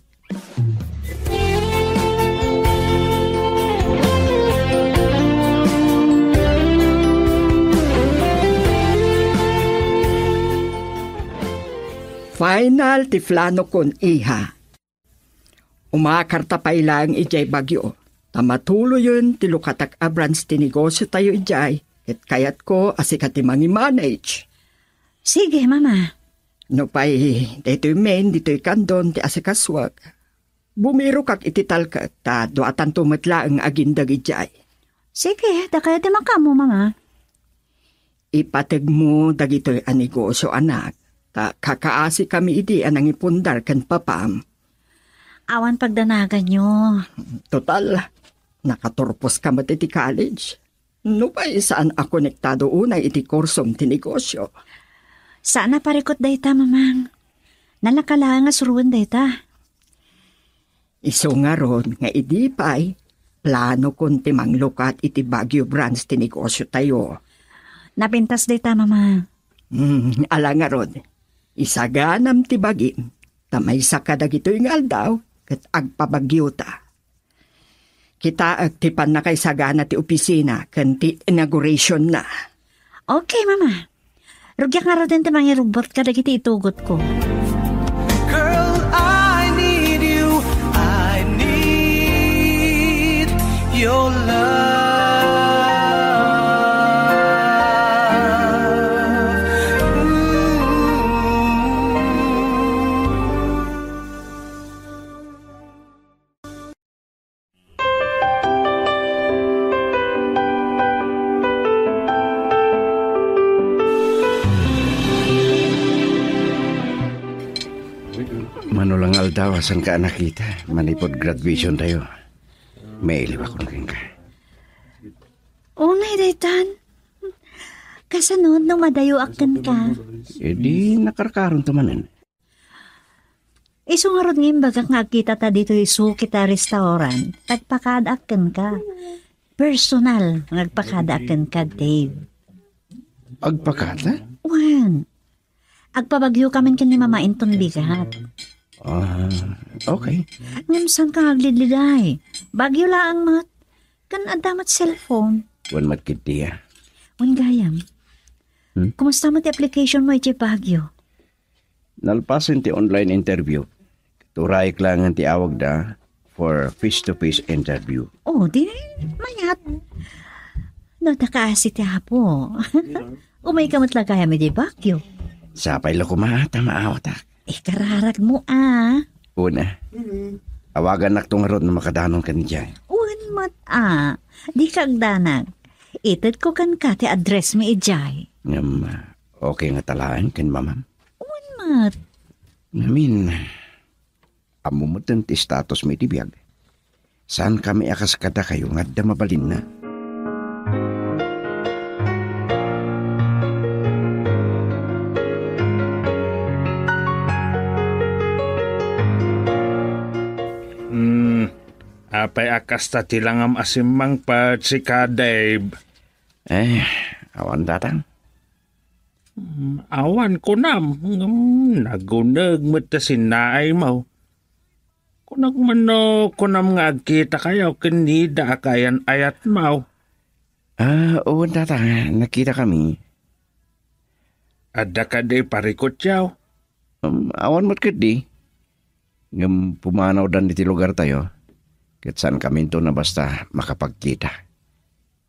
Final ti planokon, iha. Umakarta pay laeng idiay Baguio, ta matuloyen ti lukatak a branch ti negosiotayo idiay, ket kayatko a sika ti mangi-manage. Sige, Mama. Nupay daytoy Maine, ditoy Candon ti asikasuak, bumirokak iti talkek ta duatanto met laeng agindeg idiay. Sige, dakayo ti makaammo, Mama. Ipategmo dagitoy a negosio, anak, ta kakaasikami idi a nangipundar ken papam. Awan pagdanaganyo. Total, nakaturposka met iti college. Nupay saan a konektado unay iti kursom ti negosio. Saan a parikut dayta, Mamang. Nalaka laeng a suroen dayta. Isu ngarud nga idi pay, planokon ti manglukat iti Baguio branch ti negosiotayo. Napintas dayta, Mama. Hmm, ala ngarud, isaganam ti bagim, ta maysa kadagitoy nga aldaw ket agpabagiota. Kitaek ti pannakaisagana ti opisina ken ti inaugurationna. Okay, Mama. Rugiak ngaruden ti mangirugbot kadagiti itugotko. Girl, I need you. I need your love. Ooh. Mano lang aldaw a saan ka a nakita manipud graduation tayo. Mailiwakon kenka. Unay daytan. Kasano no madayoak kenka? E di nakarkaron to manen. Isu ngarud nga imbagak nga agkitata ditoy suki ta restaurant, agpakadaak kenka. Personal nga agpakadaak kenka, Dave. Agpakada? Wen. Agpabagyokamin ken ni Mama inton bigat. Ah, okay. Ngem saan ka nga aglidliday? Bagyo laeng met. Ken adda met cellphone. Wen met ketdi a. Wen gayam. Hmm? Kumusta met ti application mo idiay Baguio? Nalpasen ti online interview. Turayek laengen ti awagda for face-to-face interview. Oh, di mayat. No, ta kaasi ti Apo. Umayka met la gayam idiay Baguio. Sapay la koma ta maawatak. Ikararagmo a. Una, awagannakto ngarud no makadanon ka idiay. Wen met a. Dika agdanag. Itedko kenka ti address mi idiay. Ngem, okay ngata laeng ken Mamam? Wen met. Ngamin, ammo metten ti status mi iti biag. Saankami a kas kadakayo nga adda mabalinna. Hmm, apay a kasta ti langam a simmangpet, sika, Dave? Eh, awan, Tatang. Hmm, awan, kunam, ngem naguneg met ta sinnaaymo. Kunak man no kunam nga agkitakayo ken ni Dave a kaayan-ayatmo. Ah, wen, Tatang, nagkitakami. Adda kadi parikutyo? Um, awan met ketdi. Ngem pumanawdan iti lugartayo, ket saankaminto a basta makapagkita.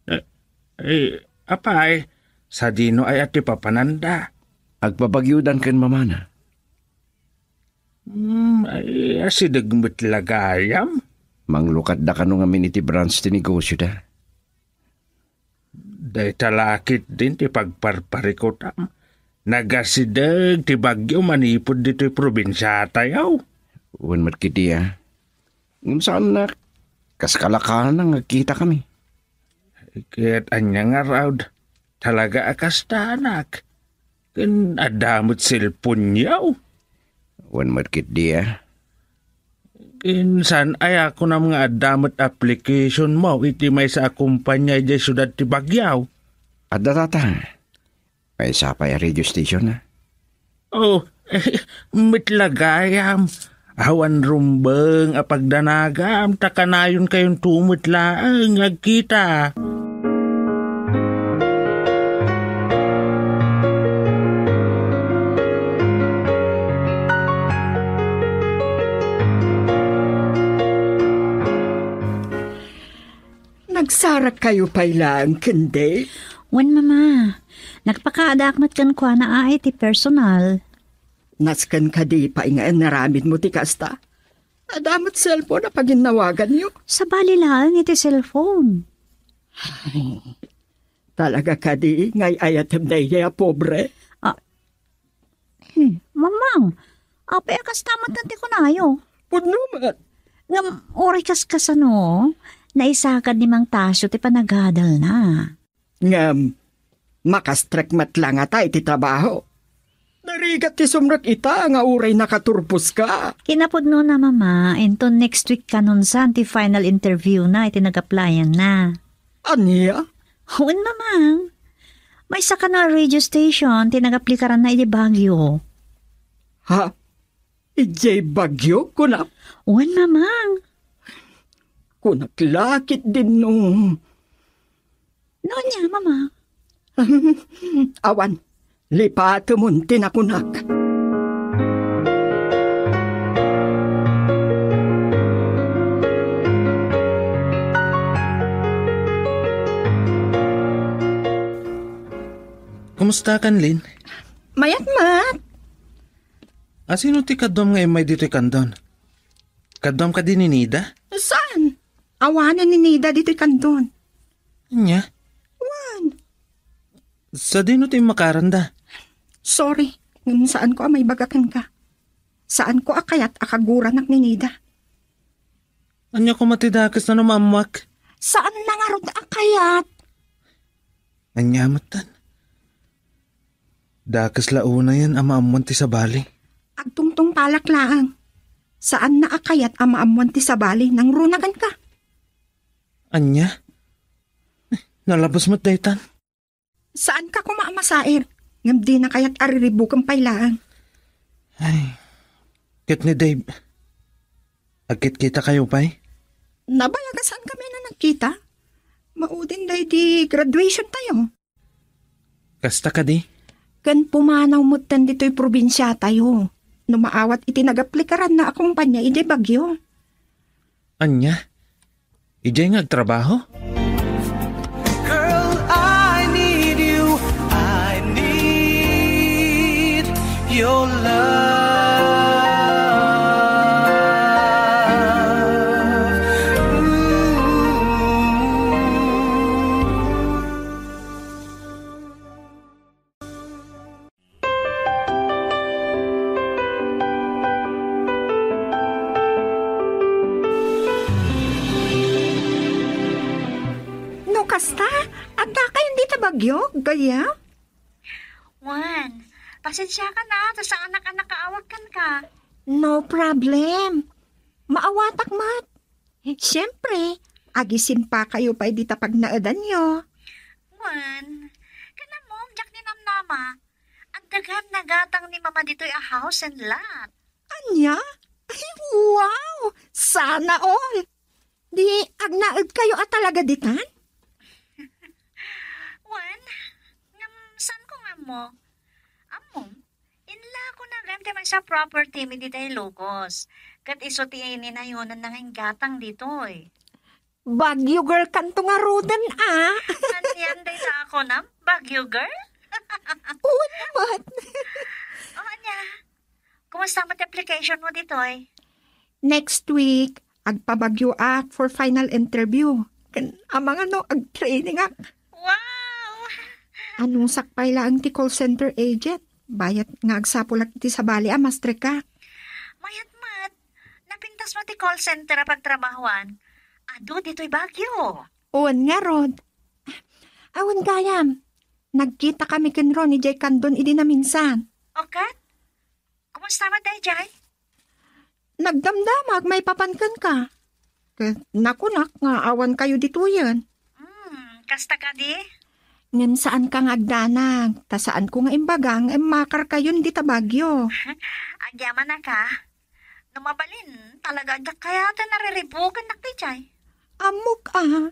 Eh, eh, apay, sadino aya ti papananda? Agpabagyodan ken mamana. Hmm, ay, asideg met la gayam? Manglukatda kano ngamin iti branch ti negosioda. Dayta la ketdin ti pagparparikutam. Nagasideg ti bagyo manipud ditoy probinsiatayo. Wen met ketdi a. Ngem saannak, kas kalakalan nga agkitakami. Ket ania ngarud, talaga a kastanak. Ken adda met cellphone-yo. Wen met ketdi a. Ken saan aya kunam nga adda met application-mo iti maysa a kompania idiay siudad ti Baguio? Adda, tata. Maysa pay a radio station, a? Oh, met la gayam. Awan rumbeng a pagdanagam, ta kanayonkayon met laeng nga agkita. Nagsarakkayo pay laeng ken Dave? Wen, Mama. Nagpakaadaak met kenkuana a iti personal. Nasken kadi pay nga inaramidmo ti kasta? Adda met cellphone a paginnawaganyo? Sabali laeng iti cellphone. Ay, talaga kadi nga ay-ayatem daydiay a pobre? Ah, hmm, Mamang, apay a kasta met ti kunayo? Pudno met. Ngem uray kaskasano, naisagad ni Mang Tasio ti panagadalna. Ngem, makastrek met la ngata iti trabaho. Narigat ti sumrek ita nga uray nakaturposka. Kinapudnona, Mama, inton next week kanon saan ti final interview-na iti nag-applyan-na. Ania? Wen, Mamang. Maysa kano a radio station ti nag-aplikaranna iti Baguio. Ha? Idiay Baguio, kunam? Wen, Mamang. Kunak la ketdin no. No ania, Mama? Awan, lipatemon ti nakunak. Kumusta kan, Lin? Mayat met. A, sino ti kaduam nga immay ditoy kandon? Kaduam kadi ni Nida? Saan? Awanen ni Nida ditoy kandon. Ania? Wen. Sadino ti immakaranda? Sorry, ngem saanko a maibaga kenka. Saanko a kayat a kaguranak ni Nida. Ania koma ti dakes no maammoak? Saanna ngarud a kayat. Ania metten? Dakes la unayen a maammuan ti sabali. Agtungtungpalak laeng. Saanna a kayat a maammuan ti sabali, nangruna kenka. Ania? Nalabes met daytan. Saanka koma a masair, ngem dina kayat a riribukem pay laeng. Ay, ket ni Dave, agkitkitakayo pay? Nabayag a saankami a nagkita. Maudin daydi graduation tayo. Kasta kadi? Ken pumanaw metten ditoy probinsiatayo no maawat iti nagaplikaranna a kompania idiay Baguio. Ania? Idiay nga agtrabaho? Girl, I need you. I need your love. Ooh. No kasta, adda kayon dita Baguio, gayam? Wen, pasensiaka na, ta saanak a nakaawat kenka. No problem. Maawatak met. Siempre, agisimpakayo pay dita pagnaedanyo. Wen, ken ammom, diak ninamnama. Adda gayam nagatang ni Mama ditoy a house and lot. Ania? Ay, wow! Sana all! Di agnaedkayo a talaga ditan? Wen, ngem saanko nga ammo. Ammom, inlakona gayam ti maysa a property mi dita Ilocos. Ket isu ti ninayonanna nga inggatang ditoy. Baguio girl kanto ngaruden, a? Anian dayta a kunam? Baguio girl? Wen met. O, ania? Kumusta met ti application mo ditoy? Next week, agpa-Baguioak for final interview. Ken amangan no agtrainingak. Wow! Anusak pay laeng ti call center agent. Bayat nga agsapulak iti sabali a mastrikak. Mayat met, napintas mo ti call center a pagtrabahoan. Adu ditoy Baguio. Wen ngarud. Awan gayam. Nagkita kami ken Ron idiay Candon idi naminsan. O ket? Kumusta met daydiay? Nagdamdamag maipapan kenka. Ket nakunak nga awan kayo ditoyen. Hmm, kasta kadi? Ngem saan ka nga agdanag, ta saan ko nga imbaga nga immakar kayon dita Baguio. Agyaman a ka. No mabalin, talaga diak kayat a nariribugan nak daydiay. Ammok a.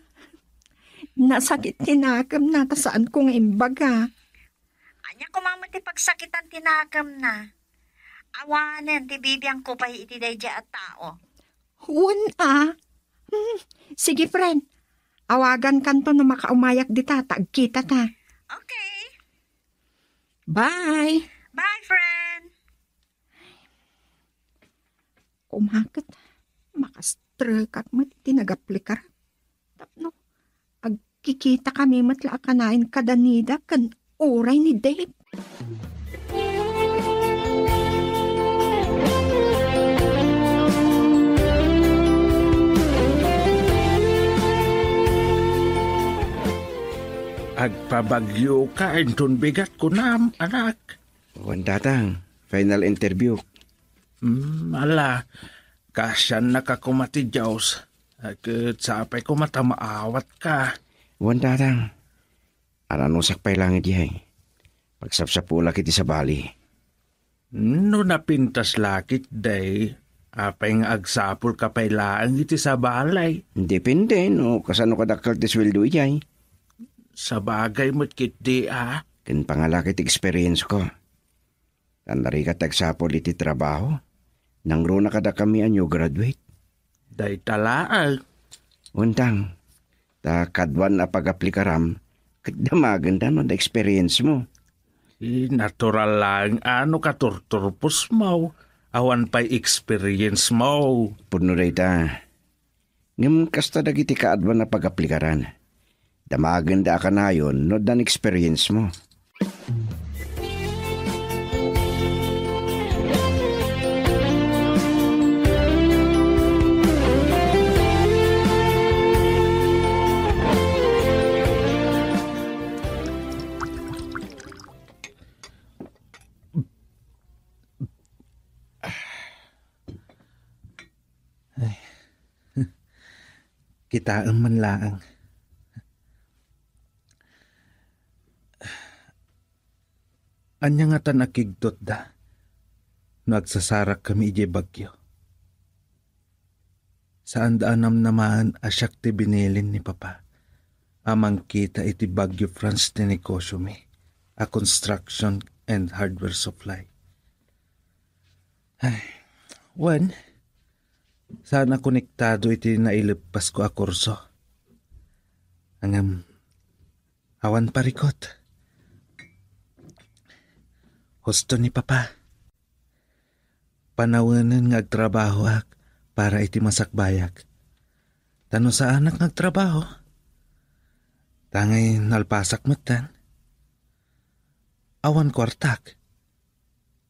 Nasakit ti nakemna ta saan ko nga imbaga. Ania koma met ti pagsakitan ti nakemna? Awanen ti bibiangko pay iti daydiay a tao. Wen a. Hmm, sige, friend. Awagankanto no makaumayak dita ta agkita ta. Okay. Bye. Bye, friend. Kumaket, makastrekak met iti nagaplikar. Tapno agkikita kami met la a kanayon kada Nida ken uray ni Dave. Agpabagyo ka inton bigat kunam, anak. Wen, Tatang. Final interview. Hmm, ala, kasiannaka koma ti Dios. Ket sapay koma ta maawatka. Wen, Tatang. Ananusak pay laeng idiay. Pagsapsapulak iti sabali. No napintas la ketdi, apay nga agsapulka pay laeng iti sabali? Depende no kasano kadakkel ti sueldo idiay. Sabagay met ketdi a. Ken pangala ket experience ko. Tan narigat ti agsapul iti trabaho, nangruna kadakami a new graduate. Dayta laeng. Untang, ta kaduan a pagaplikaram, ket damagenda no adda experience mo. Eh, natural laeng a no katurturpos mo, awan pay experience mo. Pudno dayta. Ngem kasta dagiti kaaduan a pagaplikaran. Damagenda a kanayon no addan experience mo. Ay. Kitaem man laeng. Ania ngatan a kigtotda no agsasarakkami idiay Baguio? Saanda a namnamaen a siak ti binilin ni Papa a mangkita iti Baguio, France ti negosyomi a construction and hardware supply. Ay, wen, saan a konektado iti naileppasko a kurso. Ngem, awan parikot. Husto ni Papa. Panawenen nga agtrabahoak para iti masakbayak. Ta no saanak nga agtrabaho, tangay nalpasak metten. Awan kuartak.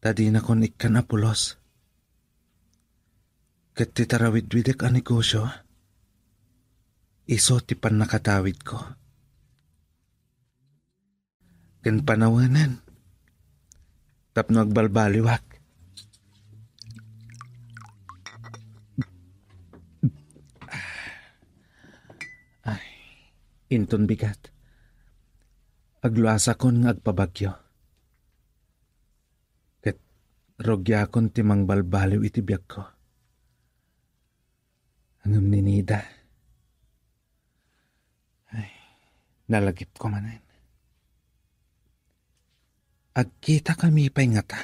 Ta dinakon ikkan a pulos. Ket ti tarawidwidek a negosyo, isu ti pannakatawidko. Ken panawenen, tapno agbalbaliwak. Ay, inton bigat, agluasakon nga agpabagyo. Ket rugiakon ti mangbalbaliw iti biagko. Ngem ni Nida, ay, nalagipko manen. Agkitakami pay ngata?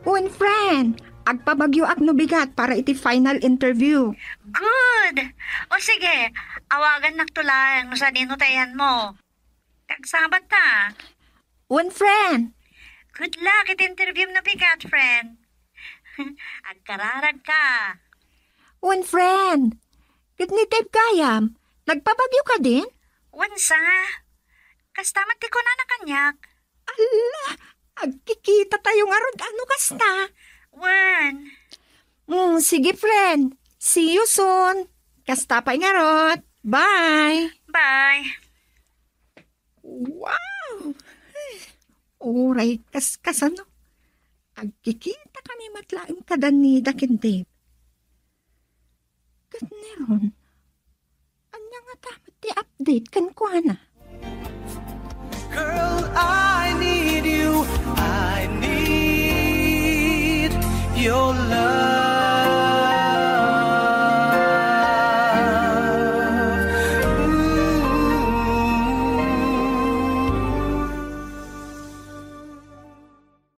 Wen, friend, agpabagyoak no bigat para iti final interview. Good! O sige, awagannak to laeng no sadino ta iyanmo. Kagsabat ta. Wen, friend. Good luck iti interview no bigat, friend. Agkararag ka. Wen, friend. Ket ni Dave gayam, nagpabagyo ka din? Wen sa. Kasta met ti kunana kaniak. Alla, agkikita tayo ngarud ano kasta. Wen. Mm, sige, friend. See you soon. Kasta pay ngarud. Bye. Bye. Wow! Uray kas kasano. Agkikita kami met laeng kada ni Dak ken Dave. Ket ni Ron, ania ngata met ti update kenkuana?